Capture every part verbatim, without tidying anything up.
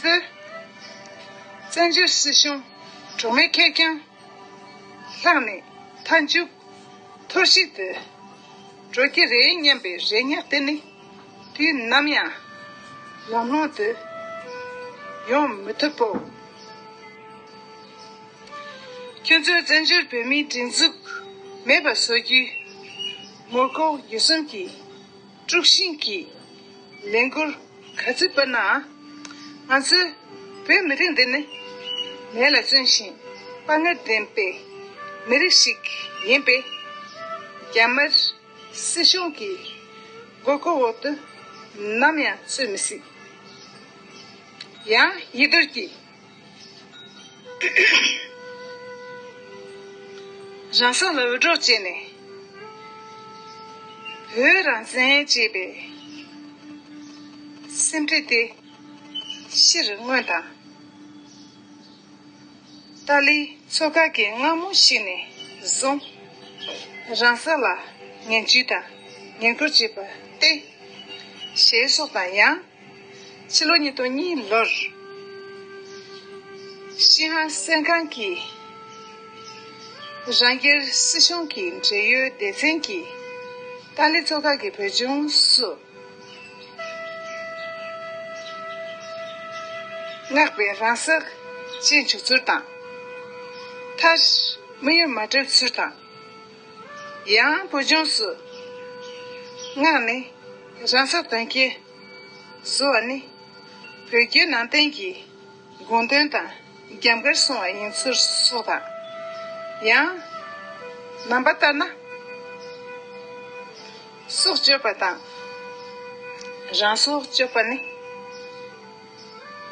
ཚེ། བཙན་བྱོལ་སྲིད་གཞུང་གྲོགས་མེད་ཁེར་རྐྱང་ལྷག་ནས་མཐའ་མཇུག་འཐོར་ཞིག་ཏུ་འགྲོ་གི་རེད་སྙམ་པའི་རེ་བསྔགས་དེ་ནི་དུས་ནམ་ཡང་ལམ་ལྷོང་དུ་ཡོང་མི་ཐུབ་པོ། ཁྱོད་ཚོས་བཙན་བྱོལ་བོད་མིའི་སྒྲིག་འཛུགས་མེད་པར་བཟོ་རྒྱུའི་ངོ་ལྐོག་གྱོད་གསུམ་གྱི་དཀྲུག་ཤིང་གི་ལས་འགུལ་ག་ཚོད་སྤེལ་ནའང་། ང་ཚོའི་བོད་མི་རིགས་འདི་ནི་མེ་ལ་བཙོན་ཞིང་དཔའ་ངར་ལྡན་པའི་མི་རིགས་ཤིག་ཡིན་པས། རྒྱ་དམར་སྲིད་གཞུང་གི་མགོ་སྐོར་འོག་ཏུ་ནམ་ཡང་ཚུད་མི་སྲིད། ཡང་ཡིད་རྟོན་གྱིས། རང་སྲོག་ལ་འུད་སྒྲོག་བྱས་ནས་བོད་རང་བཙན་ཅེས་པའི་སེམས་ཁྲལ་དེ་ཕྱིར་མངོན་དང་། ཏཱ་ལའི་ཚོགས་ཁག་གིས་སྔ་མོ་ཞིག་ནས་བཟུང་རང་སྲོག་ལ་ངན་ཇུས་དང་ངན་སྐུལ་བྱས་པ་སྟེ། ཞེས་སོགས་དང་། ཡང་ཕྱི་ལོ་ཉིས་སྟོང་གཉིས་ལོར་ཤིན་ཧྭ་གསན་ཁང་གི་རང་སྒེར་སྲིད་གཞུང་གི་འབྲེལ་ཡོད་སྡེ་ཚན་གྱིས་ཏཱ་ལའི་ཚོགས་ཁག་གི་བོད་ལྗོངས་སུ་མངགས་པའི་རང་སྲོག་བཅད་འཇུག་ཚུལ་དང་། མཐར་དམིགས་ཡུལ་མ་འགྲུབ་ཚུལ་དང་། ཡང་བོད་ལྗོངས་སུ་མངགས་ནས་རང་སྲོག་དོན་རྐྱེན་བཟོ་བ་ནི་བོད་བརྒྱུད་ནང་བསྟན་གྱི་དགོངས་དོན་དང་རྒྱབ་འགལ་སོང་བ་ཡིན་ཚུལ་སོགས་དང་། ཡང་ནང་པ་ལྟར་ན། སྲོག་གཅོད་པ་དང་རང་སྲོག་གཅོད་པ་ནི་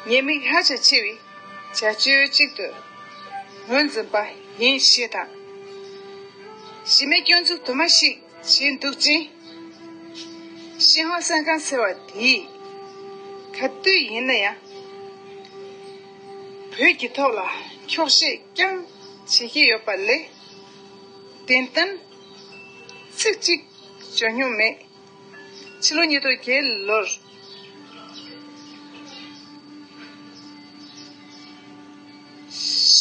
ཉེས་དམིགས་ཧ་ཅང་ཆེ་བའི་བྱ་སྤྱོད་ཅིག་ཏུ་ངོས་འཛིན་པ་ཡིན་ཞེས་དང་། གཞི་མེད་སྐྱོན་འཛུགས་དུ་མ་ཞིག་བྱས་འདུག་ཅིང་། ཤིན་ཧྭ་གསན་ཁང་ཟེར་བ་དེས་ག་དུས་ཡིན་ན་ཡང་བོད་ཀྱི་ཐོག་ལ་འཁྱོག་བཤད་རྐྱང་བྱེད་ཀྱི་ཡོད་པ་ལས། བདེན་དོན་ཚིག་གཅིག་བརྗོད་མྱོང་མེད། ཕྱི་ལོ་ཉིས་སྟོང་བརྒྱད་ལོར་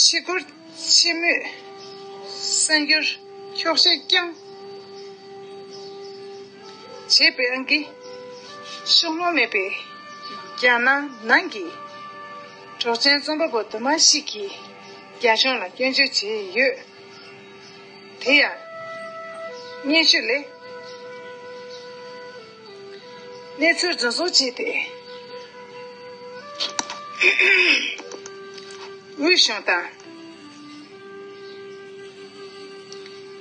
ཤི་སྐོར་ཆེན་མོའི་གསར་འགྱུར་འཁྱོག་བཤད་རྐྱང་བྱས་པའི་དབང་གིས། ཕྱོགས་ལྷུང་མེད་པའི་རྒྱ་ནག་ནང་གི་གྲོགས་ཅན་རྩོམ་པ་པོ་དུ་མ་ཞིག་གིས་རྒྱ་གཞུང་ལ་སྐྱོན་བརྗོད་བྱས་ཡོད། དེ་ཡང་སྙན་ཞུ་ལས་གནས་ཚུལ་རྫུན་བཟོ་བྱས་ཏེ། དབུས་གཞུང་དང་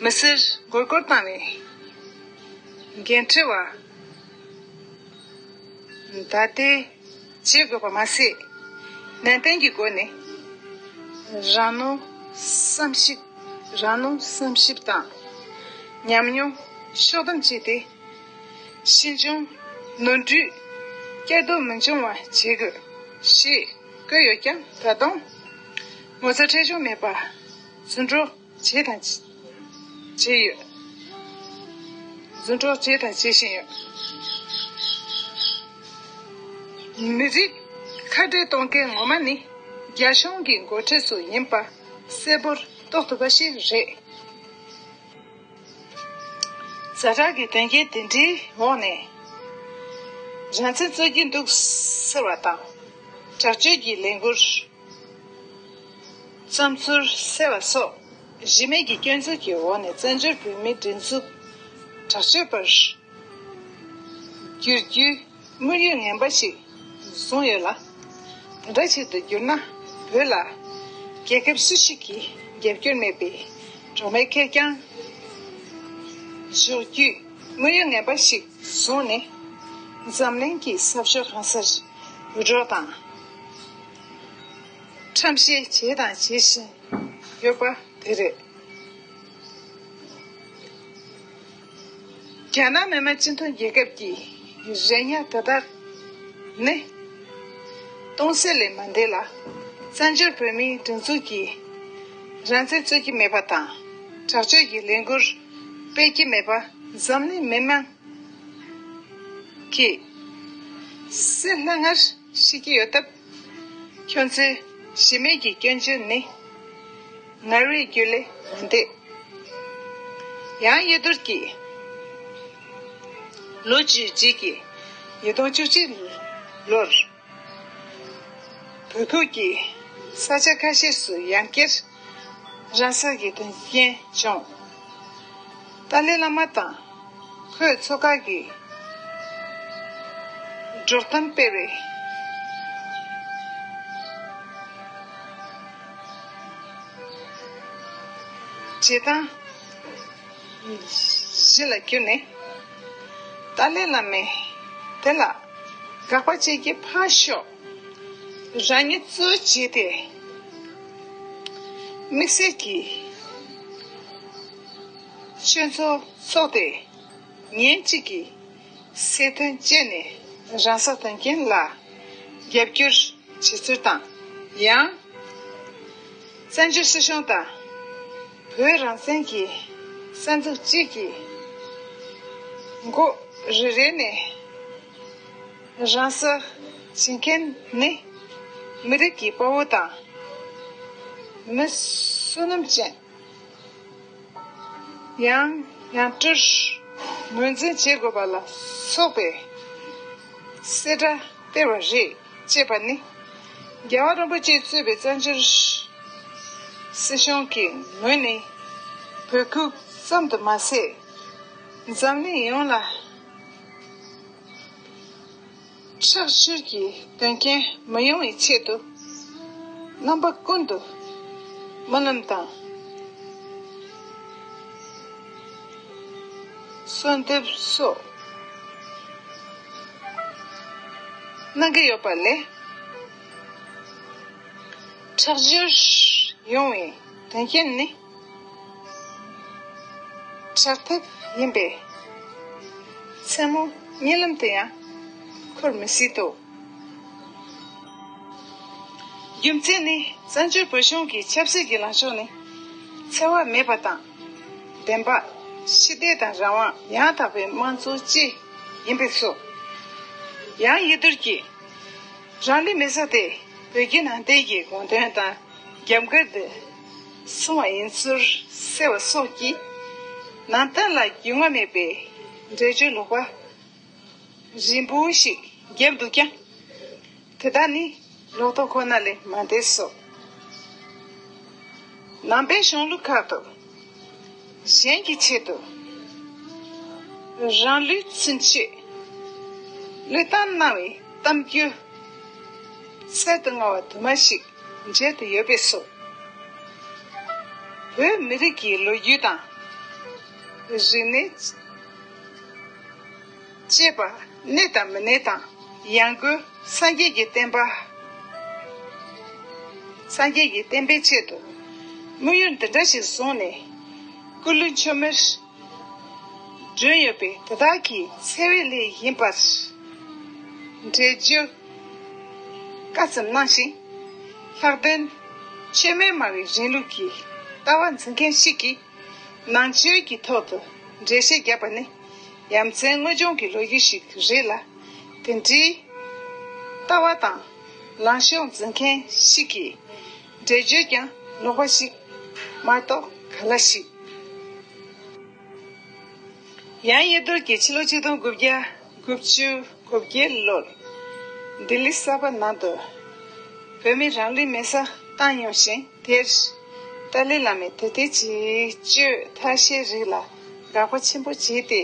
མི་སེར་མགོ་སྐོར་བཏང་བའི་འགན་འཁྲི་བ་ད་ལྟའི་བྱེད་དགོས་པ་མ་ཟད། ནན་ཏན་གྱི་སྒོ་ནས་རང་ནོར་བསམ་ཞིབ། རང་ནོར་བསམ་ཞིབ་དང་ཉམས་མྱོང་ཕྱོགས་བསྡོམས་བྱས་ཏེ། ཕྱིས་འབྱུང་ནོར་འཁྲུལ་བསྐྱར་ཟློས་མི་འབྱུང་བ་བྱེད་དགོས་ཞེས་བཀོད་ཡོད་ཀྱང་། ད་དུང་ངོ་ཚ་ཁྲེལ་གཞུང་མེད་པར་རྫུན་སྒྲོག་བྱས་དང་བྱེད་ཡོད། རྫུན་སྒྲོག་བྱས་དང་བྱེད་བཞིན་ཡོད། མི་རིགས་ཁ་བྲལ་གཏོང་མཁན་ངོ་མ་ནི་རྒྱ་གཞུང་གི་འགོ་ཁྲིད་ཚོ་ཡིན་པ་གསལ་པོར་རྟོགས་ཐུབ་པ་ཞིག་རེད། ཛ་དྲག་གི་དོན་རྐྱེན་དེ་འདྲའི་འོག་ནས་རང་བཙན་རྩོད་ཀྱི་འདུག་ཟེར་བ་དང་། དྲག་སྤྱོད་ཀྱི་ལས་འགུལ་བརྩམས་ཚུལ་གསལ་བ་སོགས་གཞི་མེད་ཀྱི་སྐྱོན་འཛུགས་ཀྱི་འོག་ནས་བཙན་བྱོལ་བོད་མིའི་སྒྲིག་འཛུགས་དྲག་སྤྱོད་པར་བསྒྱུར་རྒྱུའི་དམིགས་ཡུལ་ངན་པ་ཞིག་བཟུང་ཡོད་ལ། དེ་འདྲ་ཞིག་ཏུ་བསྒྱུར་ན་བོད་ལ་རྒྱལ་ཁབ་སུ་ཞིག་གིས་རྒྱབ་སྐྱོར་མེད་པའི་གྲོགས་མེད་ཁེར་རྐྱང་འཇོག་རྒྱུའི་དམིགས་ཡུལ་ངན་པ་ཞིག་བཟུང་ནས། འཛམ་གླིང་གི་ས་ཕྱོགས་གང་སར་འུད་སྒྲོག་དང་ཁྲམ་བཤད་བྱས་དང་བྱེད་བཞིན་ཡོད་པ་དེ་རེད། རྒྱ་ནག་མི་དམངས་སྤྱི་མཐུན་རྒྱལ་ཁབ་ཀྱི་རེ་བ་དེ་དག་ནི་སྟོང་ཟད་ལས་མ་འདས་ལ། བཙན་བྱོལ་བོད་མིའི་སྒྲིག་འཛུགས་ཀྱིས་རང་བཙན་རྩོད་ཀྱི་མེད་པ་དང་། དྲག་སྤྱོད་ཀྱི་ལས་འགུལ་སྤེལ་གྱི་མེད་པ་འཛམ་གླིང་མི་མང་གིས་སེམས་ལྷང་ངེར་ཤེས་ཀྱི་ཡོད་སྟབས། ཁྱོད་ཚོའི་གཞི་མེད་ཀྱི་སྐྱོན་བརྗོད་ནི། ངར་བའི་རྒྱུ་ལས་མི་འདས། ཡང་གཡུ་རྡོར་གྱིས། ལོ་བཅུའི་རྗེས་ཀྱི་ཉིས་སྟོང་བཅུ་གཅིག་ལོར། བོད་ཁུལ་གྱི་ས་ཆ་ཁ་ཤས་སུ་ཡང་བསྐྱར་རང་སྲེག་གི་དོན་རྐྱེན་བྱུང་། ཏཱ་ལའི་བླ་མ་དང་ཁོའི་ཚོགས་ཁག་གིས་དཀྲོག་གཏམ་སྤེལ་བའི་བྱེད་སྟངས་གཞི་ལ་གྱུར་ནས། ཏཱ་ལའི་བླ་མས་དེ་ལ་དགག་པ་བྱེད་ཀྱི་ཕར་ཞོག་རང་ཉིད་གཙོ་བྱས་ཏེ། དམིགས་བསལ་གྱིས་ཆོས་ཚོགས་ཚོགས་ཏེ་ཉིན་གཅིག་གི་སྲིད་དོན་སྤྱད་ནས་རང་སྲེག་དོན་རྐྱེན་ལ་རྒྱབ་སྐྱོར་བྱེད་ཚུལ་དང་། ཡང་། བཙན་བྱོལ་སྲིད་གཞུང་དང་བོད་རང་བཙན་གྱི་རྩ་འཛུགས་གཅིག་གི་འགོ་རེ་རེ་ནས་རང་སྲེག་བྱེད་མཁན་ནི་མི་རིགས་ཀྱི་དཔའ་བོ་དང་མི་བསོད་ནམས་ཅན། ཡང་ཡང་སྤྲུལ་ངོས་འཛིན་བྱེད་དགོས་པ་ལ་སོགས་པའི་གསལ་བསྒྲགས་སྤེལ་བ་རེད་ཅེས་པ་ནི། རྒྱལ་བ་རིན་པོ་ཆེས་གཙོས་པའི་བཙན་བྱོལ་སྲིད་གཞུང་གི་ངོས་ནས་བོད་ཁུལ་ཙམ་དུ་མ་ཟད། འཛམ་གླིང་ཡོངས་ལ། ཁྲག་སྦྱོར་གྱི་དོན་རྐྱེན་མི་ཡོང་བའི་ཆེད་དུ། རྣམ་པ་ཀུན་ཏུ་སྨོན་ལམ་དང་གསོལ་འདེབས་སོགས་གནང་གི་ཡོད་པ་ལས། ཁྲག་སྦྱོར་ཡོང་བའི་དོན་རྐྱེན་ནི། དྲག་ཐབས་ཡིན་པས། མཚན་མོ་གཉིད་ལམ་དུ་ཡང་འཁོར་མི་སྲིད་དོ། རྒྱུ་མཚན་ནི་བཙན་བྱོལ་བོད་གཞུང་གི་ཆབ་སྲིད་ཀྱི་ལངས་ཕྱོགས་ནི་འཚེ་བ་མེད་པ་དང་། བདེན་པ། ཞི་བདེ་དང་རང་དབང་ཡང་དག་པའི་དམངས་གཙོ་བཅས་ཡིན་པས་སོ། ཡང་གཡུ་རྡོར་གྱིས། རང་ལུས་མེ་སྲེག་དེ་བོད་བརྒྱུད་ནང་བསྟན་གྱི་དགོངས་དོན་དང་རྒྱབ་འགལ་དུ་སོང་བ་ཡིན་ཚུལ་གསལ་བ་སོགས་ཀྱིས། ནང་བསྟན་ལ་རྒྱུས་མངའ་མེད་པའི་འགྲེལ་བརྗོད་ལོག་པ་རིང་པོ་ཞིག་བརྒྱབ་འདུག་ཀྱང་། དེ་དག་ནི་ལོག་རྟོག་ཁོ་ན་ལས་མ་འདས་སོ། ནང་པའི་གཞུང་ལུགས་ཁག་ཏུ། གཞན་གྱི་ཆེད་དུ་རང་ལུས་ཚུན་ཆད་བློས་བཏང་གནང་བའི་གཏམ་རྒྱུད་གསར་དུ་རྔ་བ་དུ་མ་ཞིག་མཇལ་དུ་ཡོད་པས་སོ། བོད་མི་རིགས་ཀྱི་ལོ་རྒྱུས་དང་རིག་གནས་བཅས་པ་གནས་དང་མི་གནས་དང་ཡང་སྒོས་སངས་རྒྱས་ཀྱི་བསྟན་པ། སངས་རྒྱས་ཀྱི་བསྟན་པའི་ཆེད་དུ་དམིགས་ཡུལ་འདི་འདྲ་ཞིག་བཟུང་ནས་སྐུ་ལུས་མཆོད་མེར་བསྒྲོན་ཡོད་པས། དེ་དག་གི་འཚེ་བའི་ལས་ཡིན་པར་འགྲེལ་བརྗོད་བཀའ་ཙམ་གནང་ཞིང་། ལྷག་དོན་མཆོད་མེ་སྨྲ་བའི་རིང་ལུགས་ཀྱི་ལྟ་བ་འཛིན་མཁན་ཞིག་གིས། ནང་ཆོས་ཀྱི་ཐོག་ཏུ་འགྲེལ་བཤད་བརྒྱབ་པ་ནི་ཡ་མཚན་དངོས་བྱུང་གི་ལོ་རྒྱུས་ཤིག་རེད་ལ། དེ་འདྲའི་ལྟ་བ་དང་ལངས་ཕྱོགས་འཛིན་མཁན་ཞིག་གིས་འགྲེལ་བརྗོད་ཀྱང་ལོག་པ་ཞིག་མ་གཏོགས་ག་ལ་ཞིག་ཡང་གཡུ་རྡོར་གྱིས་ཕྱི་ལོ་ཆིག་སྟོང་དགུ་བརྒྱ་དགུ་བཅུ་གོ་བརྒྱད་ལོར་ལྡི་ལི་གསར་པ་ནང་དུ་བོད་མི་རང་ལུས་མེ་སྲེག་བཏང་ཡོང་ཞིང་། དེར་ཏཱ་ལའི་བླ་མས་དེ་ལྟའི་བྱེད་སྤྱོད་ཐ་ཤལ་རིགས་ལ་དགག་པ་ཆེན་པོ་བྱས་ཏེ།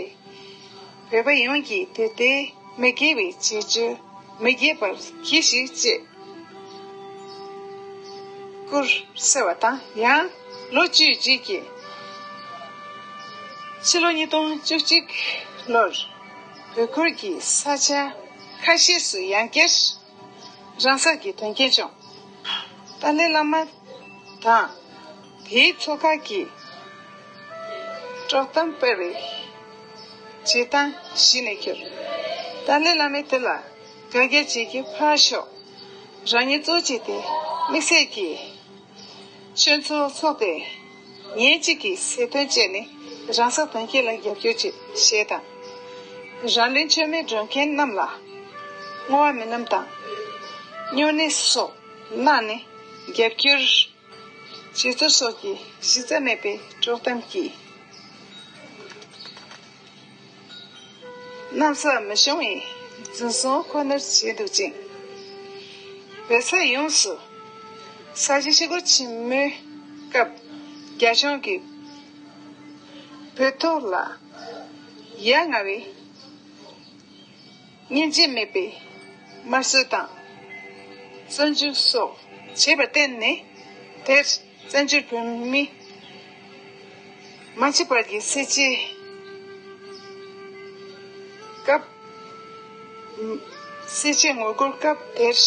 བོད་པ་ཡོངས་ཀྱིས་དེ་ལྟའི་མི་དགེ་བའི་བྱེད་སྤྱོད་མི་བྱེད་པར་གྱིས་ཤིག་ཅེས་བཀུར་ཟེར་བ་དང་། ཡང་ལོ་བཅུའི་རྗེས་ཀྱི་ཕྱི་ལོ་ཉིས་སྟོང་བཅུ་གཅིག་ལོར་བོད་ཁུལ་གྱི་ས་ཆ་ཁ་ཤས་སུ་ཡང་བསྐྱར་རང་སྲེག་གི་དོན་རྐྱེན་བྱུང་། ཏཱ་ལའི་བླ་མ་དང་དེའི་ཚོགས་ཁག་གིས་དཀྲོག་གཏམ་སྤེལ་བའི་བྱེད་སྟངས་གཞི་ནས་གྱུར། ཏཱ་ལའི་བླ་མས་དེ་ལ་དགག་རྒྱག་བྱེད་ཀྱི་ཕར་ཞོག་རང་ཉིད་གཙོ་བྱས་ཏེ་དམིགས་བསལ་གྱིས་ཆོས་ཚོགས་འཚོགས་ཏེ། ཉིན་གཅིག་གི་སྲིད་དོན་སྤྱད་ནས་རང་སྲེག་དོན་རྐྱེན་ལ་རྒྱབ་སྐྱོར་བྱེད་ཞེས་དང་། རང་ལུས་མཆོད་མེར་སྒྲོན་མཁན་རྣམས་ལ་བསྔོ་བ་སྨོན་ལམ་དང་། སྨྱུང་གནས་སོགས་ གནང་ནས་རྒྱབ་སྐྱོར་བྱེད་ཚུལ་སོགས་ཀྱི་གཞི་རྩ་མེད་པའི་དཀྲོག་གཏམ་གྱིས་གནམ་ས་མི་ཤོང་བའི་འཛིན་བཟུང་ཁོ་ནར་བྱས་འདུག་ཅིང་། བོད་ས་ཡོངས་སུ་ས་བྱི་ཞི་རྒོལ་ཆེན་མོའི་སྐབས་རྒྱ་གཞུང་གིས་བོད་ཐོག་ལ་ཡ་ང་བའི་སྙིང་རྗེ་མེད་པའི་དམར་གསོད་དང་བཙོན་འཇུག་སོགས་བྱས་པར་བརྟེན་ནས། དེར་བཙན་བྱོལ་བོད་མི་མང་ཆེ་བར་གྱི་སེར་བྱེས་སྐབས། སེར་བྱེས་ངོ་རྒོལ་སྐབས་དེར་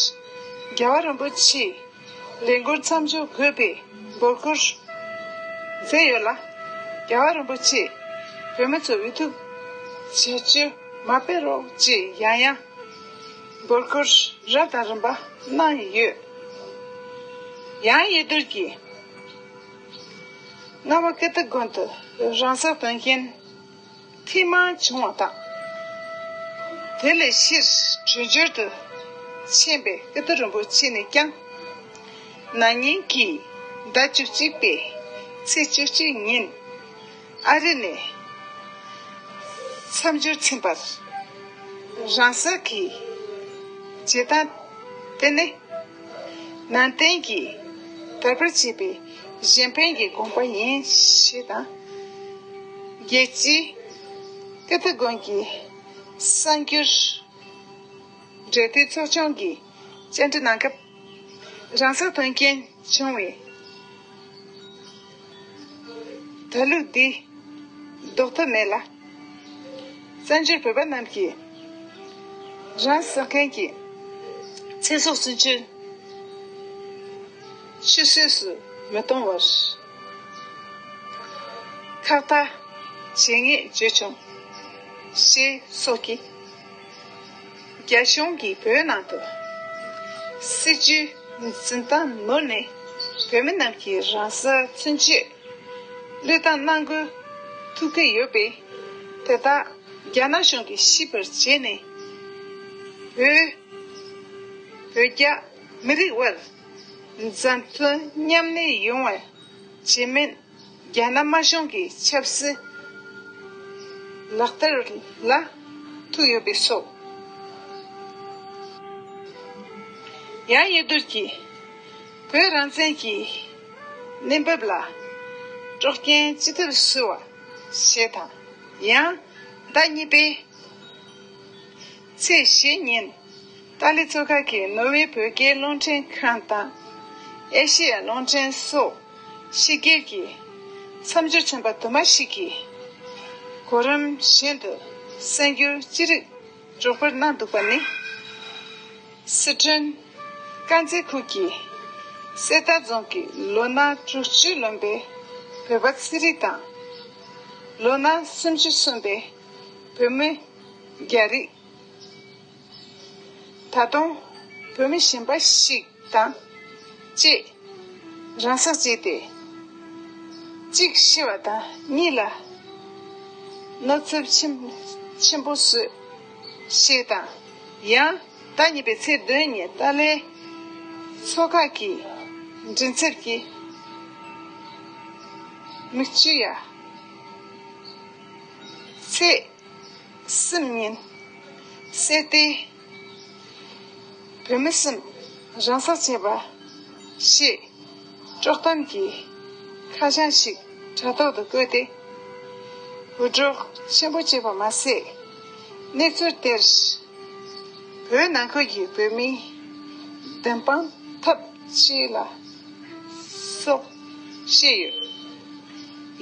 རྒྱལ་བ་རིན་པོ་ཆེས་ལས་འགུལ་མཚམས་འཇོག་དགོས་པའི་འབོད་སྐུལ་མཛད་ཡོད་ལ། རྒྱལ་བ་རིན་པོ་ཆེས་བོད་མི་ཚོ་འུ་ཐུག་བྱ་སྤྱོད་མ་སྤེལ་རོགས་ཅེས་ཡང་ཡང་འབོད་སྐུལ་རབ་དང་རིམ་པ་གནང་ཡོད། ཡང་ཡེ་རྡོར་གྱིས་རྔ་བ་ཀིརྟི་དགོན་དུ་རང་སྲོག་དོན་རྐྱེན་ཐེངས་མང་བྱུང་བ་དང་། དེ་ལས་ཕྱིར་བྲོས་བྱོལ་དུ་ཕྱིན་པའི་ཀིརྟི་རིན་པོ་ཆེ་ནས་ཀྱང་། ན་ནིང་གི་ཟླ་བཅུ་གཅིག་པའི་ཚེས་བཅུ་གཅིག་ཉིན་ཨ་རི་ནས་མཚམས་སྦྱོར་ཕྱིན་པར། རང་སྲོག་གི་བྱེད་སྟངས་དེ་ནི་ནང་བསྟན་གྱིས་དར་སྤེལ་བྱས་པའི་གཞན་ཕན་གྱི་དགོངས་པ་ཡིན་ཞེས་དང་། རྒྱལ་སྤྱིའི་ཀིརྟི་དགོན་གྱི་གསར་འགྱུར་འབྲེལ་མཐུད་ཚོགས་ཆུང་གིས་བཅར་འདྲི་གནང་སྐབས། རང་སྲོག་དོན་རྐྱེན་བྱུང་བའི་དུས་ལུགས་འདི་ལྡོག་ཐབས་མེད་ལ། བཙན་བྱོལ་བོད་པ་རྣམས་ཀྱིས་རང་སྲོག་མཁན་གྱི་ཚེ་སྲོག་ཚུན་ཆད་ཆུད་ཟོས་སུ་མི་གཏོང་བར་ཁག་ཐེག་བྱེད་ངེས་བརྗོད་བྱུང་ཞེས་སོགས་ཀྱིས། རྒྱ་གཞུང་གིས་བོད་ནང་དུ་སྲིད་བྱུས་འཛིན་སྟངས་ནོར་ནས། བོད་མི་རྣམས་ཀྱིས་རང་སྲོག་ཚུན་ཆད་བློས་བཏང་གནང་དགོས་ཐུག་གི་ཡོད་པས། དེ་དག་རྒྱ་ནག་གཞུང་གིས་ཤེས་པར་བྱས་ནས། བོད་བོད་རྒྱ་མི་རིགས་དབར་མཛའ་མཐུན་མཉམ་གནས་ཡོང་བ་བྱེད་མིན། རྒྱ་ནག་དམར་གཞུང་གི་ཆབ་སྲིད་ལག་བསྟར་ལ་ཐུག་ཡོད་པས་སོ། ཡང་ཡེ་རྡོར་གྱིས་བོད་རང་བཙན་གྱི་གནས་བབ་ལ་དཀྲོག་རྐྱེན་ཅི་ཐུབ་བཟོ་བ་ཞེས་དང་། ཡང་ཟླ་གཉིས་པའི་ཚེས་བཞི་ཉིན། ཏཱ་ལའི་ཚོགས་ཁག་གིས་ནོར་ཝེ་བོད་རྒྱའི་རླུང་འཕྲིན་ཁང་དང་། ཨེ་ཤེ་ཡ་རླུང་འཕྲིན་སོགས་ཕྱི་རྒྱལ་གྱི་མཚམས་སྦྱོར་ཚན་པ་དུ་མ་ཞིག་གིས། གོ་རིམ་བཞིན་དུ་གསར་འགྱུར་ཅི་རིགས་སྒྲོག་སྤེལ་གནང་འདུག་པ་ནི། སི་ཁྲོན་དཀར་མཛེས་ཁུལ་གྱི་གསེར་རྟ་རྫོང་གི་ལོ་ན་དྲུག་ཅུ་ལོན་པའི་བོད་པ་ཚེ་རིང་དང་། ལོ་ན་སུམ་ཅུ་སོན་པའི་བུ་མོ་རྒྱ་རིགས། ད་དུང་བོད་མི་གཞན་པ་ཞིག་དང་བཅས་རང་སྲོག་བཅད་དེ། གཅིག་ཤི་བ་དང་གཉིས་ལ་གནོད་འཚེ་ཆེན་ཆེན་པོ་བཟོས་ཞེས་དང་། ཡང་ཟླ་གཉིས་པའི་ཚེས་བདུན་ཉིན་ཏཱ་ལའི་ཚོགས་ཁག་གི་མགྲིན་ཚབ་ཀྱིས་མིག་ཆུ་ཡ་ཚེས་གསུམ་ཉིན་གསལ་ཏེ། བོད་མི་གསུམ་རང་སྲོག་བཅད་པ་ཞེས་དཀྲོག་གཏམ་གྱི་ཁ་བྱང་ཞིག་དྲ་ཐོག་ཏུ་བཀོད་དེ། འུར་སྒྲོག་ཆེན་པོ་བྱས་པ་མ་ཟད། གནས་ཚུལ་དེར་བོད་ནང་ཁུལ་གྱི་བོད་མིའི་བདེན་དཔང་ཐབས་ཅིག་ལ་སོགས་བཤད་ཡོད།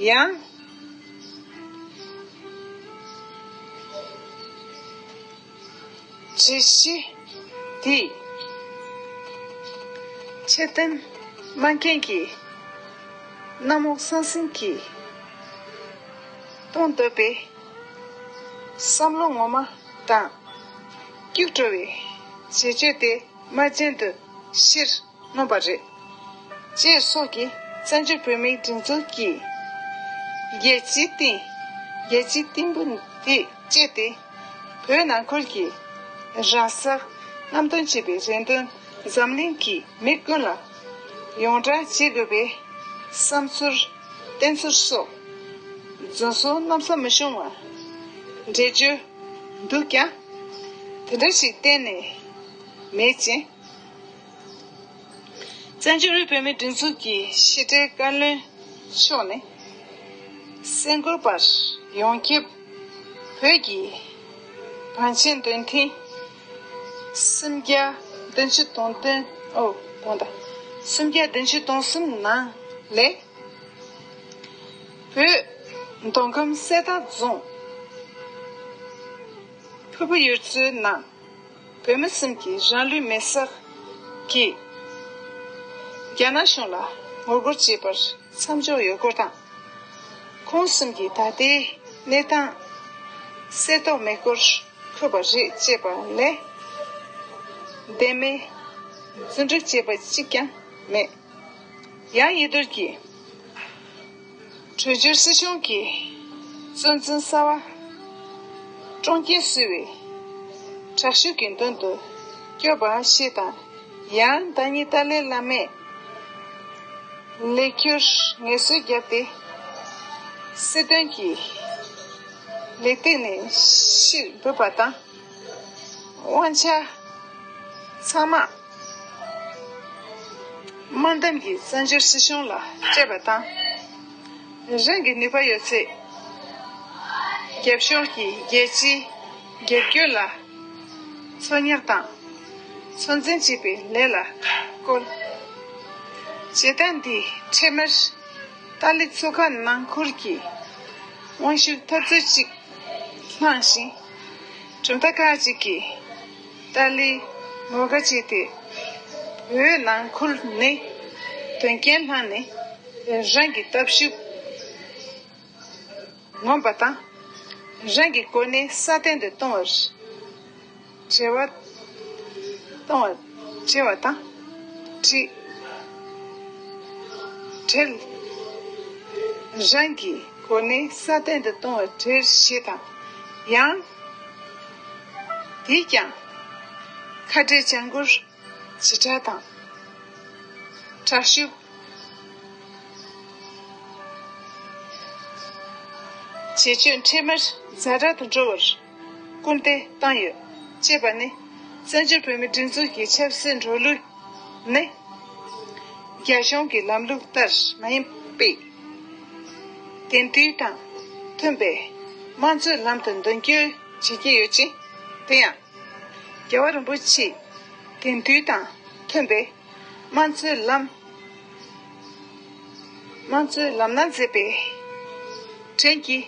ཡང་། དྲི་གཞི་འདི། ཆེ་བསྟན་སྨྲ་མཁན་གྱི་གནམ་འོག་ཟང་ཟིང་གིས་གཏོང་འདོད་པའི་བསམ་བློ་ངོ་མ་དང་། སྐྱུག་བྲོ་བའི་བྱེད་སྤྱོད་དེ་མ་བྱན་དུ་ཕྱིར། མངོན་པ་རེད། ཅེས་སོགས་ཀྱིས་བཙན་བྱོལ་བོད་མིའི་སྒྲིག་འཛུགས་ཀྱི་རྒྱལ་སྤྱིའི་སྟེང་། རྒྱལ་སྤྱིའི་སྟེང་བུ་འདི་སྤྱད་དེ། བོད་ནང་ཁུལ་གྱི་རང་སྲོག་རྔམ་སྟོན་བྱེད་པའི་རེ་འདུན་ འཛམ་གླིང་གི་མི་ཀུན་ལ་ཡོངས་བསྒྲགས་བྱེད་དགོས་པའི་བསམ་ཚུལ་བསྟན་ཚུལ་སོགས་རྫུན་བཟོ་གནམ་ས་མི་ཤོང་བ་འགྲེལ་བརྗོད་འདུག་ཀྱང་། དེ་འདྲ་ཞིག་གཏན་ནས་མེད་ཅིང་། བཙན་བྱོལ་བོད་མིའི་སྒྲིག་འཛུགས་ཀྱི་ཕྱི་དྲིལ་བཀའ་བློན་མཆོག་ནས། གསར་འགོད་པར་ཡོངས་ཁྱབ་བོད་ཀྱི་བང་ཆེན་འདོན་ཐེངས་སུམ་བརྒྱ་བདུན་ཅུ་དོན་བདུན། ཨོ། དགོངས་དག་སུམ་བརྒྱ་བདུན་ཅུ་དོན་གསུམ་ནང་ལས། བོད་མདོ་ཁམས་གསེར་རྟ་རྫོང་ཕུ་བོ་ཡུལ་ཚོའི་ནང་བོད་མི་གསུམ་གྱིས་རང་ལུས་མེར་བསྲེགས་ཀྱིས་རྒྱ་ནག་གཞུང་ལ་ངོ་རྒོལ་བྱས་པར་མཚམས་འཇོག་ཡོད་སྐོར་དང་། ཁོང་གསུམ་གྱི་ད་ལྟའི་གནས་སྟངས་གསལ་རྟོགས་མེད་སྐོར་འཁོད་པ་རེད་ཅེས་པ་ལས། བདེན་མིན་རྫུན་སྒྲིག་བྱས་པ་གཅིག་ཀྱང་མེད། ཡང་ཡེ་རྡོར་གྱིས་བྲོས་བྱོལ་སྲིད་གཞུང་གི་གཙོ་འཛིན་གསར་པ་བཀྲོངས་རྐྱེན་བཟོས་པའི་དྲག་ཤུགས་ཀྱི་མདུན་དུ་སྐྱོབ་པ་ཞིག་དང་། ཡང་ཟླ་ཉིན་ཏཱ་ལའི་བླ་མས་ལས་འཁྱུར་ངལ་གསོ་བརྒྱབ་སྟེ། སྲིད་དོན་གྱི་ལས་སྟེགས་ནས་ཕྱིར་འབུད་པ་དང་། དབང་ཆ་ཚང་མ་དམར་མདངས་ཀྱི་བཙན་བྱོལ་སྲིད་གཞུང་ལ་སྤྲད་པ་དང་། རང་གི་ནུས་པ་ཡོད་ཚད་རྒྱབ་ཕྱོགས་ཀྱི་རྒྱལ་སྤྱིའི་རྒྱབ་སྐྱོར་ལ་འཚོལ་སྙེག་དང་ཚོད་འཛིན་བྱེད་པའི་ལས་ལ་བཀོལ། བྱེད་སྟངས་འདིས་འཕྲལ་མར་ཏཱ་ལའི་ཚོགས་ཁང་ནང་ཁུལ་གྱི་དབང་ཤུགས་འཐབ་རྩོད་ཅིག་བསླངས་ཤིང་། གྲུབ་མཐའ་ཁག་ཅིག་གིས་ཏཱ་ལའི་ངོ་དགའ་བྱས་ཏེ། བོད་ནང་ཁུལ་ནས་དོན་རྐྱེན་བསླངས་ནས་རང་གི་སྟོབས་ཤུགས་ངོམ་པ་དང་། རང་གི་གོ་གནས་སྲ་བརྟན་དུ་གཏོང་བར་བྲེལ་བ་གཏོང་བར་བྲེལ་བ་དང་། བྲེལ། བྲེལ། རང་གི་གོ་གནས་སྲ་བརྟན་དུ་གཏོང་བར་བྲེལ་ཞེས་དང་། ཡང་། དེས་ཀྱང་ཁ་བྲལ་བྱ་འགུལ་ཇི་ལྟར་དང་། དྲག་ཤུགས་བྱེད་སྤྱོད་འཕྲལ་མར་ཛ་དྲག་ཏུ་འགྲོ་བར་སྐུལ་འདེད་བཏང་ཡོད་ཅེས་པ་ནི། བཙན་བྱོལ་བོད་མིའི་སྒྲིག་འཛུགས་ཀྱི་ཆབ་སྲིད་འགྲོ་ལུགས་ནི། རྒྱ་གཞུང་གི་ལམ་ལུགས་ལྟར་མ་ཡིན་པས། དེང་དུས་དང་མཐུན་པའི་དམངས་གཙོའི་ལམ་དུ་མདུན་སྐྱོད་བྱེད་ཀྱི་ཡོད་ཅིང་། དེ་ཡང་། རྒྱལ་བ་རིན་པོ་ཆེས་དེང་དུས་དང་མཐུན་པའི་དམངས་གཙོའི་ལམ། དམངས་གཙོའི་ལམ་སྣ་མཛེས་པའི་བྲན་གྱིས་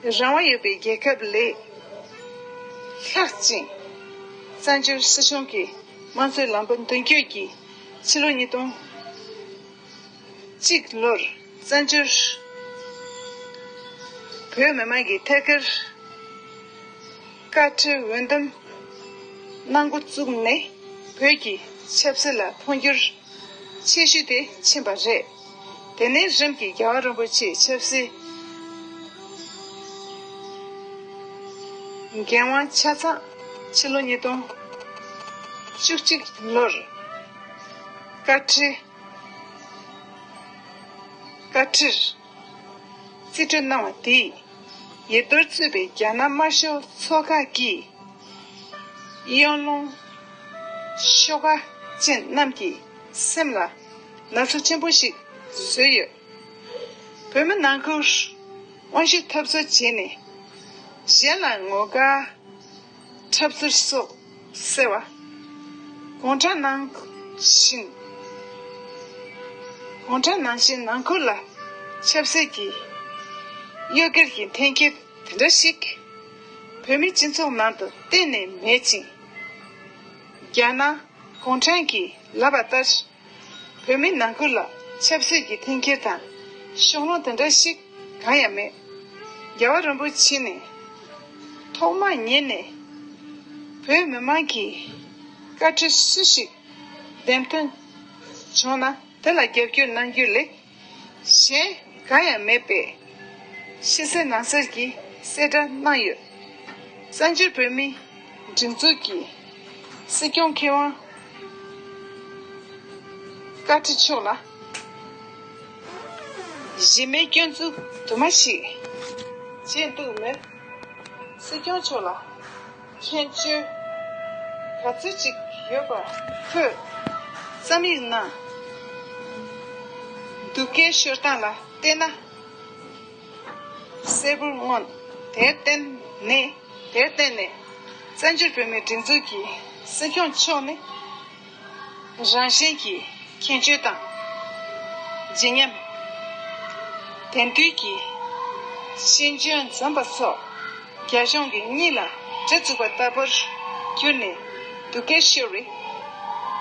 རང་དབང་ཡོད་པའི་རྒྱལ་ཁབ་ལས་ལྷག་ཅིང་། བཙན་བྱོལ་སྲིད་གཞུང་གི་དམངས་གཙོའི་ལམ་བུ་མདུན་སྐྱོད་ཀྱིས་ཕྱི་ལོ་ཉིས་སྟོང་གཅིག་ལོར་བཙན་བྱོལ་བོད་མི་མང་གི་ཐད་ཀར་བཀའ་ཁྲིར་འོས་འདེམས་གནང་འགོ་བཙུགས་ནས། བོད་ཀྱི་ཆབ་སྲིད་ལ་འཕོ་འགྱུར་ཆེ་ཤོས་དེ་ཕྱིན་པ་རེད། དེ་ནས་རིམ་གྱིས་རྒྱལ་བ་རིན་པོ་ཆེའི་ཆབ་སྲིད་འགན་དབང་ཆ་ཚང་ཕྱི་ལོ་ཉིས་སྟོང་བཅུ་གཅིག་ལོར་བཀའ་ཁྲི། བཀའ་ཁྲིར་རྩིས་སྤྲོད་གནང་བ་དེས། ཡེ་རྡོར་གཙོས་པའི་རྒྱ་ནག་དམར་ཤོག་ཚོགས་ཁག་གི་གཡང་ལྷུང་ཤོག་ཁག་ཅན་རྣམས་ཀྱི་སེམས་ལ་ན་ཚ་ཆེན་པོ་ཞིག་བཟོས་ཡོད། བོད་མི་ནང་ཁུལ་དབང་ཤུགས་འཐབ་རྩོད་བྱས་ནས་གཞན་ལ་ངོ་དགའ་འཁྲབ་ཚུལ་སོགས་སེལ་བ། གུང་ཁྲན་ནང་བཞིན། གུང་ཁྲན་ནང་བཞིན་ནང་ཁུལ་ལ་ཆབ་སྲིད་ཀྱི་གཡོ་སྒྱུར་གྱི་འཐེན་འཁྱེར་དེ་འདྲ་ཞིག་བོད་མིའི་སྤྱི་ཚོགས་ནང་དུ་གཏན་ནས་མེད་ཅིང་། རྒྱ་ནག་གུང་ཁྲན་གྱིས་ལབ་པ་ལྟར། བོད་མིའི་ནང་ཁུལ་ལ་ཆབ་སྲིད་ཀྱི་འཐེན་འཁྱེར་དང་ཤོག་ལོང་དེ་འདྲ་ཞིག་གང་ཡང་མེད། རྒྱལ་བ་རིན་པོ་ཆེ་ནས་ཐོག་མ་ཉིད་ནས་བོད་མི་མང་གིས་བཀའ་ཁྲི་སུ་ཞིག་འདེམས་ཐོན་བྱུང་ན་དེ་ལ་རྒྱབ་སྐྱོར་གནང་རྒྱུ་ལས་གཞན་གང་ཡང་མེད་པའི་ཕྱི་གསལ་ནང་གསལ་གྱི་གསལ་བསྒྲགས་གནང་ཡོད། བཙན་བྱོལ་བོད་མིའི་སྒྲིག་འཛུགས་ཀྱི་སྲིད་སྐྱོང་མཁས་དབང་ བཀའ་ཁྲི་མཆོག་ལ་གཞི་མེད་སྐྱོན་འཛུགས་དུ་མ་ཞིག་བྱས་འདུག་མོད། སྲིད་སྐྱོང་མཆོག་ལ་མཁྱེན་སྤྱོད་ག་ཚོད་ཅིག་ཡོད་པ་ཁོས་བསམ་ཡིག་ནང་སྡུག་སྐད་ཤོར་སྟངས་ལ་བལྟས་ན། གསལ་པོར་མངོན། དེར་བརྟེན་ནས་དེར་བརྟེན་ནས་བཙན་བྱོལ་བོད་མིའི་སྒྲིག་འཛུགས་ཀྱི་སྲིད་སྐྱོང་མཆོག་ནི་རང་བཞིན་གྱིས་མཁྱེན་སྤྱོད་དང་། བརྗིད་ཉམས། དེང་དུས་ཀྱི་ཤེས་འཇོན་འཛོམས་པ་སོགས་རྒྱ་གཞུང་གིས་གཉིད་ལ་གྲི་བཙུགས་པ་ལྟ་བུར་གྱུར་ནས་སྡུག་སྐད་ཤོར་བས་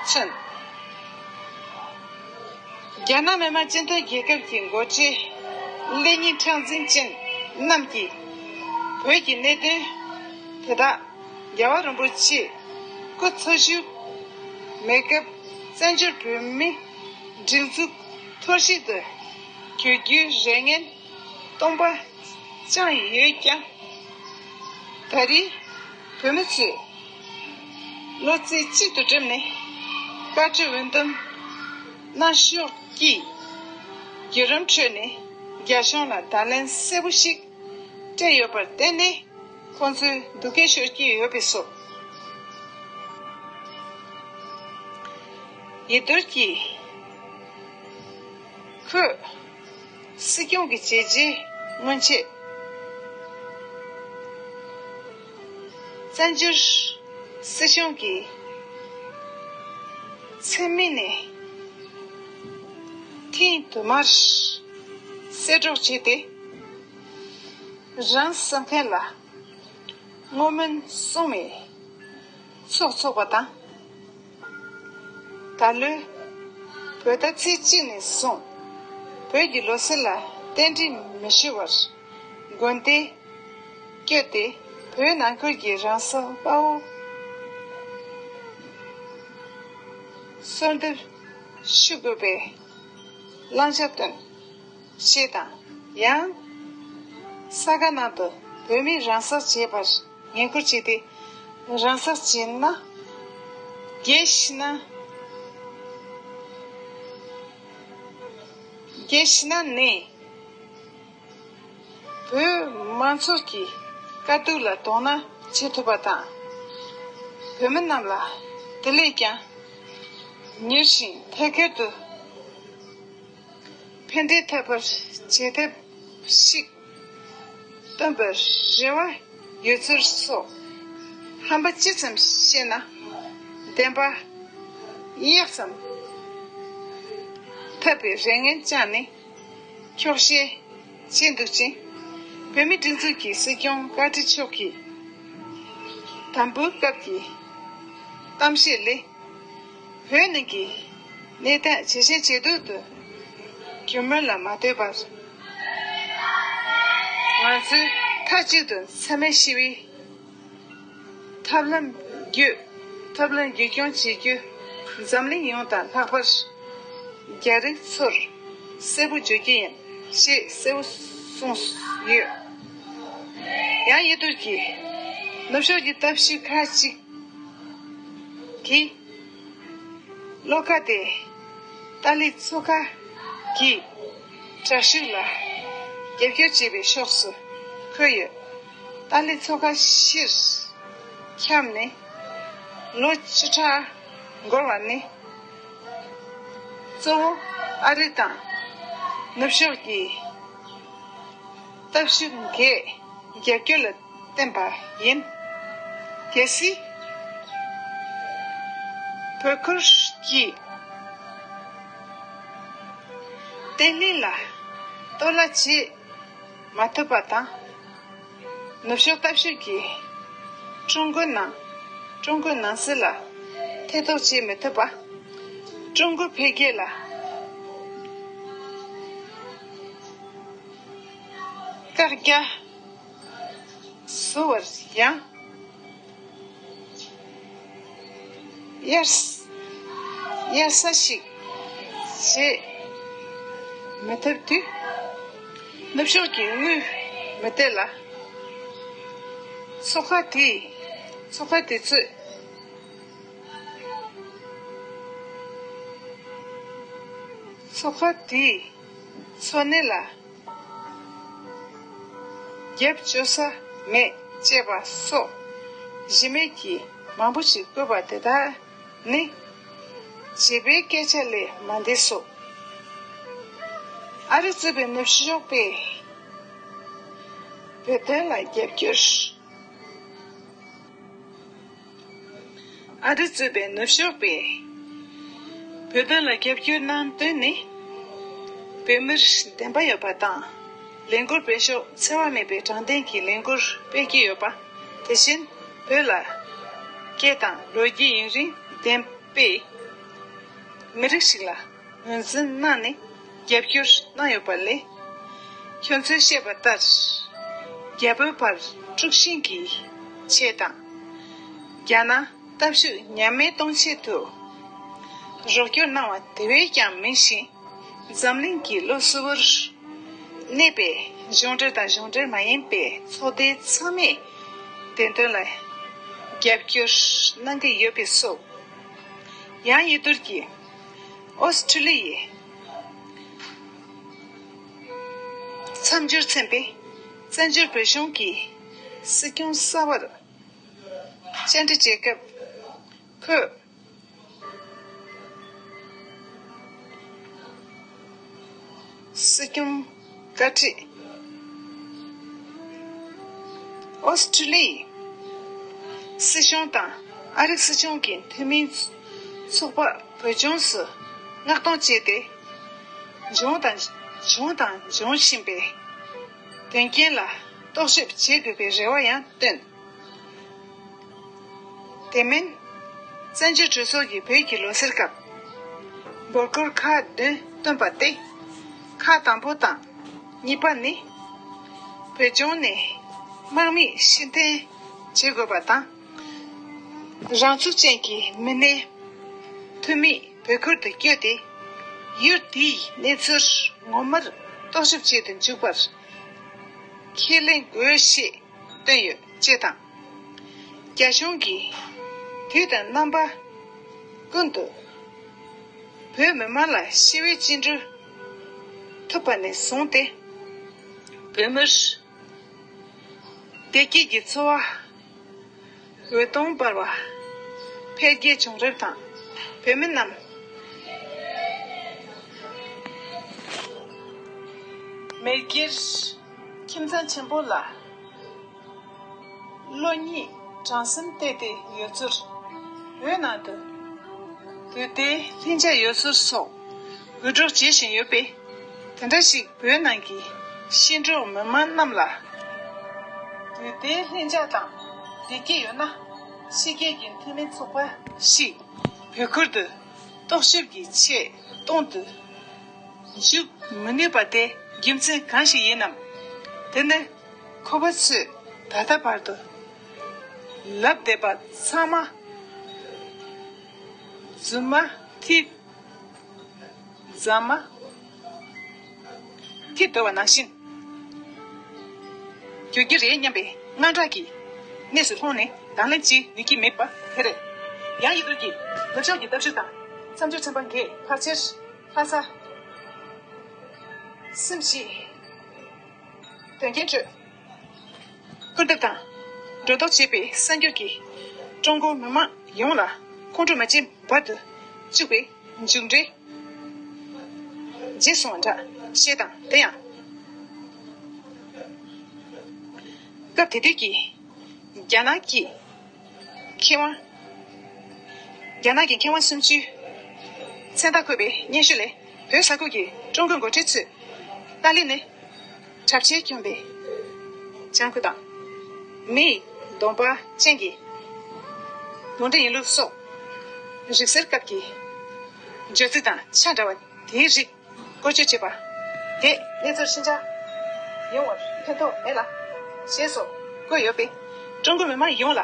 མཚོན། རྒྱ་ནག་མི་དམངས་སྤྱི་མཐུན་རྒྱལ་ཁབ་ཀྱི་འགོ་ཁྲིད་ལེགས་ཉེས་མཁྲེགས་འཛིན་ཅན་རྣམས་ཀྱིས་བོད་ཀྱི་གནད་དོན་དེ་དག་རྒྱལ་བ་རིན་པོ་ཆེས་སྐུ་འཚོ་བཞུགས་མེད་སྐབས་བཙན་བྱོལ་བོད་མིའི་སྒྲིག་འཛུགས་འཐོར་བཤིག་ཏུ་གྱུར་རྒྱུའི་རེ་ངན་སྟོང་པ་བཅངས་ཡོད་ཀྱང་། ད་རེས་བོད་མི་ཚོས་བློ་རྩེ་གཅིག་ཏུ་བསྒྲིམས་ནས་བཀའ་ཁྲིར་འོས་འདེམས་གནང་ཕྱོགས་ཀྱི་བརྒྱུད་རིམ་ཁྲོད་ནས་རྒྱ་གཞུང་ལ་བརྡ་ལན་གསལ་པོ་ཞིག་སྤྲད་ཡོད་པར་བརྟེན་ནས་ཁོང་ཚོས་སྡུག་སྐད་ཤོར་གྱི་ཡོད་པས་སོ། ཡེ་རྡོར་གྱིས་ཁོས་སྲིད་སྐྱོང་གི་བྱས་རྗེས་སྔོན་ཆད་བཙན་བྱོལ་སྲིད་གཞུང་གི་མཚན་སྨད་ནས་ཐེངས་དུ་མར་གསལ་སྒྲོག་བྱས་ཏེ། རང་བསམ་མཁན་ལ་བསྔོ་སྨོན་གསུང་བའི་ཚོགས་འཚོགས་པ་དང་། ད་ལོའི་བོད་ཟླ་ཚེས་གཅིག་ནས་བཟུང་བོད་ཀྱི་ལོ་གསར་ལ་རྟེན་འབྲེལ་མི་ཞུ་བར་དགོན་སྡེ་བསྐྱོད་དེ་བོད་ནང་ཁུལ་གྱི་རང་སྲོག་དཔའ་བོ་གསོལ་འདེབས་ཞུ་དགོས་པའི་བླང་བྱ་བཏོན། ཞེས་དང་། ཡང་ས་ག་ནང་དུ་བོད་མིས་རང་སྲོག་བཅད་པར་འགན་འཁུར་བྱས་ཏེ། རང་སྲོག་བཅད་ན་རྒྱལ་ཞི་ན། རྒྱལ་ཞི་ན་ནི་བོད་མང་ཚོགས་ཀྱི་དཀའ་སྡུག་ལ་དོ་སྣང་བྱེད་ཐུབ་པ་དང་། བོད་མི་རྣམས་ལ་དེ་ལས་ཀྱང་མྱུར་ཞིང་ཐད་ཀར་དུ་ཕན་བདེ་ཐོབ་པར་བྱེད་ཐབས་ཤིག་སྟོན་པར་རེ་བ་ཡོད་ཚུལ་སོགས་ཧམ་པ་ཅི་ཙམ་བཤད་ན་བདེན་པ་ཡག་ཙམ་ཐོབ་པའི་རེ་ངན་བཅངས་ནས་འཁྱོག་བཤད་བྱས་འདུག་ཅིང་། བོད་མིའི་སྒྲིག་འཛུགས་ཀྱི་སྲིད་སྐྱོང་བཀའ་ཁྲི་མཆོག་གིས་དམ་འབུལ་སྐབས་ཀྱི་གཏམ་བཤད་ལས། བོད་ནང་གི་གནས་སྟངས་ཇེ་ཞན་ཇེ་སྡུག་ཏུ་གྱུར་མིན་ལ་མ་ལྟོས་པར། ང་ཚོས་མཐའ་གཅིག་ཏུ་འཚེ་མེད་ཞི་བའི་ཐབས་ལམ་བརྒྱུད། ཐབས་ལམ་བརྒྱུད་སྐྱོང་བྱེད་རྒྱུ་འཛམ་གླིང་ཡོངས་དང་ལྷག་པར་རྒྱ་རིགས་ཚོར་གསལ་པོ་བརྗོད་ཀྱི་ཡིན་ཞེས་གསལ་པོ་གསུངས་ཡོད། ཡང་ཡེ་རྡོར་གྱིས་ནུབ་ཕྱོགས་ཀྱི་ལྟ་བཤུས་ཁག་ཅིག་གིས། བློ་ཁ་དེ་ཏཱ་ལའི་ཚོགས་ཁག་གི་དྲག་ཤུགས་ལ་རྒྱབ་སྐྱོར་བྱེད་པའི་ཕྱོགས་སུ་འཁོད་ཡོད། ཏཱ་ལའི་ཚོགས་ཁག་ཕྱིར་འཁྱམས་ནས་ལོ་བཅུ་ཕྲག་འགོར་བ་ནི། གཙོ་བོ་ཨ་རི་དང་ནུབ་ཕྱོགས་ཀྱི་སྟོབས་ཤུགས་འགས་རྒྱབ་སྐྱོར་ལ་བརྟེན་པ་ཡིན། གལ་སྲིད་བོད་ཁུལ་གྱི་བརྟན་ལྷིང་ལ་གཏོར་བརླག་བྱེད་མ་ཐུབ་པ་དང་། ནུབ་ཕྱོགས་སྟོབས་ཤུགས་ཀྱིས་ཀྲུང་གོའི་ནང་ཀྲུང་གོའི་ནང་སྲིད་ལ་ཐེ་གཏོགས་བྱེད་མི་ཐུབ་པ། ཀྲུང་གོའི་འཕེལ་རྒྱས་ལ་བཀག་རྒྱ་བཟོ་བར་ཡང་གཡར་གཡར་ས་ཞིག་བྱེད་མི་ཐུབ་དུས། ནུབ་ཕྱོགས་ཀྱི་དངུལ་མི་སྡེ་ལ་ཚོགས་ཁག་དེས་ཚོགས་ཁག་དེ་ཚོས། ཚོགས་པ་དེའི་འཚོ་གནས་ལ་རྒྱབ་སྐྱོར་ས་མེད་ཅེས་པ་སོགས་གཞི་མེད་ཀྱི་མང་པོ་ཞིག་བཀོད་པ་དེ་དག་ནི་བྱིས་པའི་སྐད་ཆ་ལས་མ་འདས་སོ། ཨ་རི་གཙོས་པའི་ནུབ་ཕྱོགས་པས་བོད་དོན་ལ་རྒྱབ་སྐྱོར། ཨ་རི་གཙོས་པའི་ནུབ་ཕྱོགས་པས་བོད་དོན་ལ་རྒྱབ་སྐྱོར་གནང་དོན་ནི། བོད་མིར་བདེན་པ་ཡོད་པ་དང་། ལས་འགུལ་སྤེལ་ཕྱོགས་འཚེ་བ་མེད་པའི་དྲང་བདེན་གྱི་ལས་འགུལ་སྤེལ་གྱི་ཡོད་པ། དེ་བཞིན་བོད་ལ་སྐད་དང་ལོ་རྒྱུས་ཡུན་རིང་ལྡན་པའི་མི་རིགས་ཤིག་ལ་ངོས་འཛིན་གནང་ནས་རྒྱབ་སྐྱོར་གནང་ཡོད་པ་ལས། ཁྱོད་ཚོས་བཤད་པ་ལྟར། རྒྱ་བོད་བར་དཀྲུག་ཤིང་གི་ཆེད་དང་། རྒྱ་ནག་སྟབས་ཤུགས་ཉམས་དམས་གཏོང་ཆེད་དུ་རོགས་སྐྱོར་གནང་བ་དེ་བས་ཀྱང་མིན་ཞིང་། འཛམ་གླིང་གི་བློ་གསལ་བོར་གནས་པའི་གཞུང་འབྲེལ་དང་གཞུང་འབྲེལ་མ་ཡིན་པའི་ཚོགས་སྡེ་ཚང་མས་བདེན་དོན་ལ་རྒྱབ་སྐྱོར་གནང་གི་ཡོད་པས་སོ། ཡང་ཡུལ་དུར་གྱིས་ཨོ་སི་ཁྲུ་ལི་ཡའི་མཚམས་སྦྱོར་ཚན་པས་བཙན་བྱོལ་བོད་གཞུང་གི་སྲིད་སྐྱོང་གསར་པར་བཅར་འདྲི་བྱེད་སྐབས། ཁོས་སྲིད་སྐྱོང་བཀའ་ཁྲི། ཨོ་སི་ཁྲུ་ལི་ཡའི་སྲིད་གཞུང་དང་ཨ་རིའི་སྲིད་གཞུང་གི་འཐུས་མིའི་ཚོགས་པ་བོད་ལྗོངས་སུ་མངགས་གཏོང་བྱས་ཏེ། བྱུང་དང་བྱུང་དང་འབྱུང་བཞིན་པའི་དོན་རྐྱེན་ལ་རྟོག་ཞིབ་བྱེད་དགོས་པའི་རེ་བ་ཡང་བཏོན། དེ་མིན། བཙན་བྱོལ་གྲོས་ཚོགས་ཀྱི་བོད་ཀྱི་ལོ་གསར་སྐབས་འབོད་སྐུལ་ཁག་བདུན་བཏོན་པ་སྟེ། ཁག་དང་པོ་དང་གཉིས་པ་ནི། བོད་ལྗོངས་ནས་དམག་མི་ཕྱིར་འཐེན་བྱེད་དགོས་པ་དང་། རང་ཚུགས་ཅན་གྱི་མི་སྣའི་འཐུས་མི་བོད་ཁུལ་དུ་བསྐྱོད་དེ། ཡུལ་དེའི་གནས་ཚུལ་ངོ་མར་རྟོག་ཞིབ་བྱེད་དུ་འཇུག་པར་ཁས་ལེན་དགོས་ཞེས་བཏོན་ཡོད་ཅེས་དང་། རྒྱ་གཞུང་གིས་དུས་དང་རྣམ་པ་ཀུན་ཏུ་བོད་མི་མང་ལ་ཞི་བའི་བཅིངས་འགྲོལ་ཐོབ་པ་ནས་བཟུང་སྟེ། བོད་མིར་བདེ་སྐྱིད་ཀྱི་འཚོ་བ། འོད་སྟོང་འབར་བ། འཕེལ་རྒྱས་བྱུང་རབས་དང་། བོད་མི་རྣམས་མེས་རྒྱལ་ཁྱིམ་ཚང་ཆེན་པོ་ལ་བློ་ཉིད་དྲང་སེམས་གཏད་དེ་ཡོད་ཚུལ། བོད་ནང་དུ་དུས་བདེའི་ལྷིང་འཇགས་ཡོད་ཚུལ་སོགས་འུད་སྒྲོག་བྱེད་བཞིན་ཡོད་པས། དེ་འདྲ་ཞིག་བོད་ནང་གི་ཤིང་འབྲོག་མི་མང་རྣམས་ལ། དུས་བདེའི་ལྷིང་འཇགས་དང་བདེ་སྐྱིད་ཡོད་ན། ཕྱི་རྒྱལ་གྱི་འཐུས་མི་ཚོགས་པ་ཞིག་བོད་ཁུལ་དུ་རྟོག་ཞིབ་ཀྱི་ཆེད་གཏོང་དུ་འཇུག་མི་ནུས་པ་དེ་རྒྱུ་མཚན་གང་ཞིག་ཡིན་ནམ། དེ་ནི་ཁོ་པ་ཚོས་ད་ལྟ་བར་དུ་ལབ་བསྡད་པ་ཚང་མ་རྫུན་མ་ཐིག་རྫ་མ་ཐིག་བརྡོལ་བ་ནང་བཞིན་འགྱུར་གྱི་རེད་སྙམ་པའི་དངངས་སྐྲག་གི་གནས་སུ་ལྷུང་ནས་དང་ལེན་བྱེད་ནུས་ཀྱི་མེད་པ་དེ་རེད། ཡང་ཡིག་སྒྱུར་གྱིས་ནུབ་ཕྱོགས་ཀྱི་ལྟ་ཚུལ་དང་མཚམས་སྦྱོར་ཚན་པ་འགས་ཕལ་ཆེར་ལྷ་ས་སེམས་ཤིང་དོན་རྐྱེན་ཁྲོད། སྐུར་འདེབས་དང་སྒྲོ་འདོགས་བྱེད་པའི་གསར་འགྱུར་གྱིས་ཀྲུང་གོ་མི་དམངས་ཡོངས་ལ་ཁོང་ཁྲོ་མ་སྐྱེ་བར་དུ་བཅུག་པའི་མཇུག་འབྲས་བརྗེད་སོང་བ་འདྲ་ཞེས་དང་། དེ་ཡང་སྐབས་དེ་དུས་ཀྱི་རྒྱ་ནག་གི་མཁས་དབང་། རྒྱ་ནག་གི་མཁས་དབང་སུམ་ཅུའི་མཚན་རྟགས་འཁོད་པའི་སྙན་ཞུ་ལས། བོད་ས་ཁུལ་གྱི་ཀྲུང་གོའི་འགོ་ཁྲིད་ཚོས་ཏཱ་ལི་ནི་གྲབས་ཆེ་གྱོན་པའི་ལྗང་ཁུ་དང་། མིའི་གདོང་པ་ཅན་གྱི་ལུང་འདྲེན་ཡིན་ལུགས་སོགས་རིག་གསར་སྐབས་ཀྱི་བརྗོད་ཚིག་དང་ཆ་འདྲ་བ་དེའི་རིགས་བཀོལ་སྤྱོད་བྱེད་པ་དེས་གནས་ཚུལ་ཕྱིན་ཆད་ཡོང་བར་ཕན་ཐོགས་མེད་ལ་ཞེས་སོགས་བཀོད་ཡོད་པས། ཀྲུང་གོ་མི་དམངས་ཡོངས་ལ་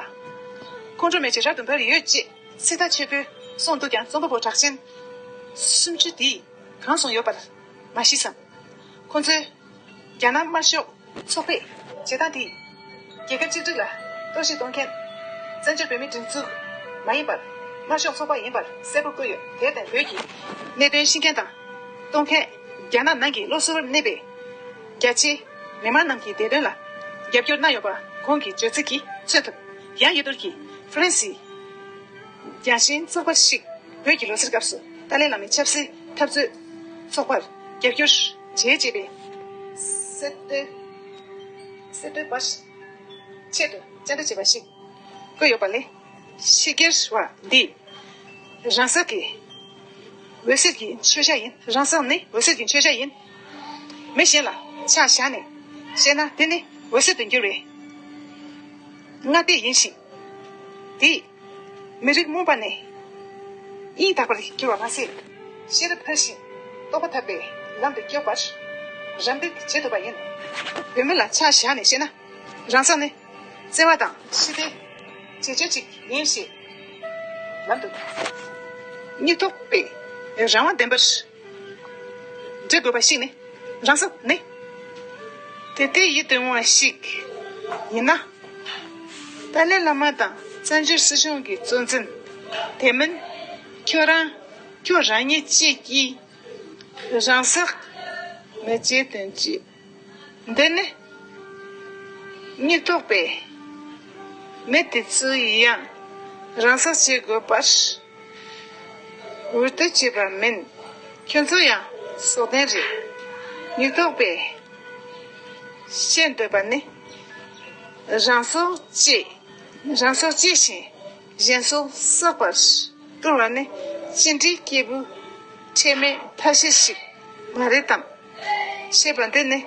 ཁོང་ཁྲོ་མེད་ཅེས་རབ་ཏུ་འབར་ཡོད་ཅེས་སྲིད་ད་ཆོས་པོས་གསུངས་འདུག་ཀྱང་། རྩོམ་པ་པོ་གྲགས་ཅན་སུམ་ཅུ་དེས་གང་གསུངས་ཡོད་པར་མ་ཤེས་སམ། ཁོང་ཚོས་རྒྱ་ནག་དམར་ཤོག་ཚོགས་པས་བྱེད་སྟངས་དེས་རྒྱལ་ཁབ་གཅིག་སྒྲིལ་ལ་གཏོར་བཤིག་གཏོང་མཁན་བཙན་བྱོལ་བོད་མིའི་སྒྲིག་འཛུགས་མ་ཡིན་པར་དམར་ཤོག་ཚོགས་པ་ཡིན་པར་གསལ་པོ་བཀོད་ཡོད། དེར་བརྟེན་བོད་ཀྱི་གནད་དོན་ཤེས་མཁན་དང་། གཏོང་མཁན་རྒྱ་ནག་ནང་གི་བློ་གསར་བར་གནས་པའི་རྒྱ་ཆེའི་མི་མང་རྣམས་ཀྱི་བདེ་དོན་ལ་རྒྱབ་སྐྱོར་གནང་ཡོད་པ་གོང་གི་བརྗོད་ཚིག་གིས་མཚོན་ཐུབ། ཡང་ཡོད་དོར་གྱིས་ཧྥ་རན་སིའི་རྒྱང་ཤིང་ཚོགས་པ་ཞིག་བོད་ཀྱི་ལོ་གསར་སྐབས་སུ་ཏཱ་ལའི་བླ་མའི་ཆབ་སྲིད་འཐབ་རྩོད་ཚོགས་པར་རྒྱབ་སྐྱོར་བྱེད་ཅེས་པའི་གསལ་བསྟོད་གསལ་བསྟོད་པ་ཆེད་དུ་བཅར་འདྲི་བྱས་པ་ཞིག་བཀོད་ཡོད་པ་ལས། ཕྱི་རྒྱལ་བ་འདི་རང་སྲེག་གི་འོད་ཟེར་གྱི་མཆོད་བྱ་ཡིན། རང་སྲེག་ནི་འོད་ཟེར་གྱི་མཆོད་བྱ་ཡིན། མི་གཞན་ལ་ཆ་བཞག་ནས་བཤད་ན་དེ་ནི་འོད་ཟེར་དུ་འགྱུར་བའི་སྔ་ལྟས་ཡིན་ཞིང་། དེས་མི་རིགས་རྨོངས་པ་ནས་ཡང་དག་པར་འགྱུར་བ་མ་ཟད། ཤེས་རབ་འཕེལ་ཞིང་རྟོགས་པ་ཐོབ་པའི་ལམ་དུ་སྐྱོད་པར་རམ་འདེགས་བྱེད་ཐུབ་པ་ཡིན། བོད་མི་ལ་ཆ་བཞག་ནས་བཤད་ན། རང་སྲེག་ནི་བརྩེ་བ་དང་ཞི་བདེའི་བྱེད་སྤྱོད་ཅིག་ཡིན་ཞེས་ལམ་དུ་སྙིང་ཐག་པའི་རང་དབང་ལྡན་པར་འབྲི་དགོས་པ་ཞིག་ནི། རང་སྲེག་ནི་དེ་ལྟའི་ཡིད་དུ་འོང་བ་ཞིག་ཡིན་ན། ཏཱ་ལའི་བླ་མ་དང་བཙན་བྱོལ་སྲིད་གཞུང་གི་གཙོ་འཛིན། དེ་མིན་ཁྱོད་རང་ཁྱོད་རང་ཉིད་བཅས་ཀྱིས་རང་སྲེག་མི་བྱེད་དོན་ཅི། འདི་ནི་སྙིང་ཐག་པས་མི་དེ་ཚོས་ཡང་རང་སྲེག་བྱེད་དགོས་པར་འུར་བསྟོད་བྱས་པ་མིན། ཁྱོད་ཚོ་ཡང་སྲོག་ལྡན་རེད། སྙིང་ཐག་པས་བཤད་འདོད་པ་ནི། རང་སྲོག་བཅད། རང་སྲོག་བཅད་བཞིན་གཞན་སྲོག་བསྲེག་པར་སྤྲོ་བ་ནི་ཅི་འདྲའི་སྐྱེས་བུ་ཁྲེལ་མེད་ཐ་ཤལ་ཞིག་མ་རེད་དམ། ཞེས་པ་འདི་ནི།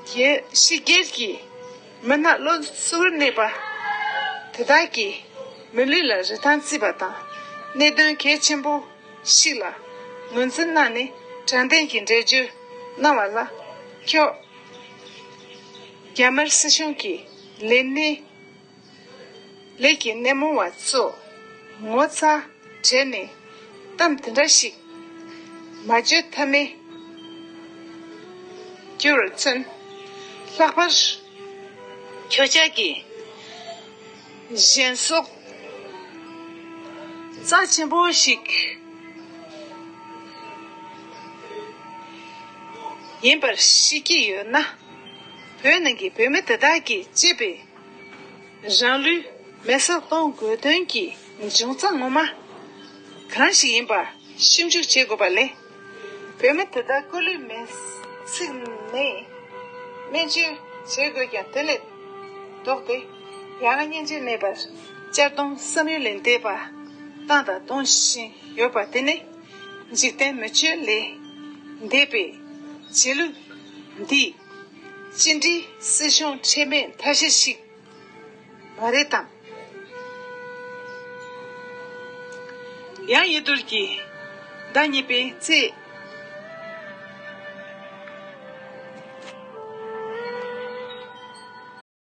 རྒྱལ་ཕྱི་རྒྱལ་གྱི་མི་སྣ་བློ་གསར་བར་གནས་པ་དེ་དག་གིས་མི་ལུས་ལ་རིན་ཐང་བརྩིས་པ་དང་གནད་དོན་གལ་ཆེན་པོ་ཞིག་ལ་ངོས་འཛིན་གནང་ནས་དྲང་བདེན་གྱི་འགྲེལ་བརྗོད་གནང་བ་ལ་ཁྱོད་རྒྱ་དམར་སྲིད་གཞུང་གི་ལས་སྣེ། ལས་ཀྱི་སྣེ་མོ་བ་ཚོ་ངོ་ཚ་བྲལ་ནས་གཏམ་དེ་འདྲ་ཞིག་མ་བརྗོད་ཐབས་མེད་གྱུར་བར་མཚོན། ལྷག་པར་ཁྱོད་ཅག་གིས་གཞན་སྲོག་རྩ་ཆེན་པོ་ཞིག་ཡིན་པར་ཤེས་ཀྱི་ཡོད་ན། བོད་ནང་གི་བོད་མི་དེ་དག་གིས་གཅེས་པའི་རང་ལུས་མེ་སྲེག་གཏོང་དགོས་དོན་གྱི་འབྱུང་རྩ་ངོ་མ་གང་ཞིག་ཡིན་པ་ཞིབ་འཇུག་བྱེད་དགོས་པ་ལས། བོད་མི་དེ་དག་སྐུ་ལུས་མེ་བསྲེགས་ནས་སྨན་བཅོས་བྱེད་དགོས་ཀྱང་དེ་ལས་ལྡོག་སྟེ་ཡ་ང་སྙིང་རྗེ་མེད་པར་གཅར་རྡུང་བསམ་ཡུལ་ལས་འདས་པ་བཏང་དང་གཏོང་བཞིན་ཡོད་པ་དེ་ནི་འཇིག་རྟེན་མི་ཆོས་ལས་འདས་པའི་རྗེས་ལུས་འདིས་ཅི་འདྲའི་སྲིད་གཞུང་ཁྲེལ་མེད་ཐ་ཤལ་ཞིག་མ་རེད་དམ། ཡང་ཡེ་རྡོར་གྱིས་ཟླ་གཉིས་པའི་ཚེས་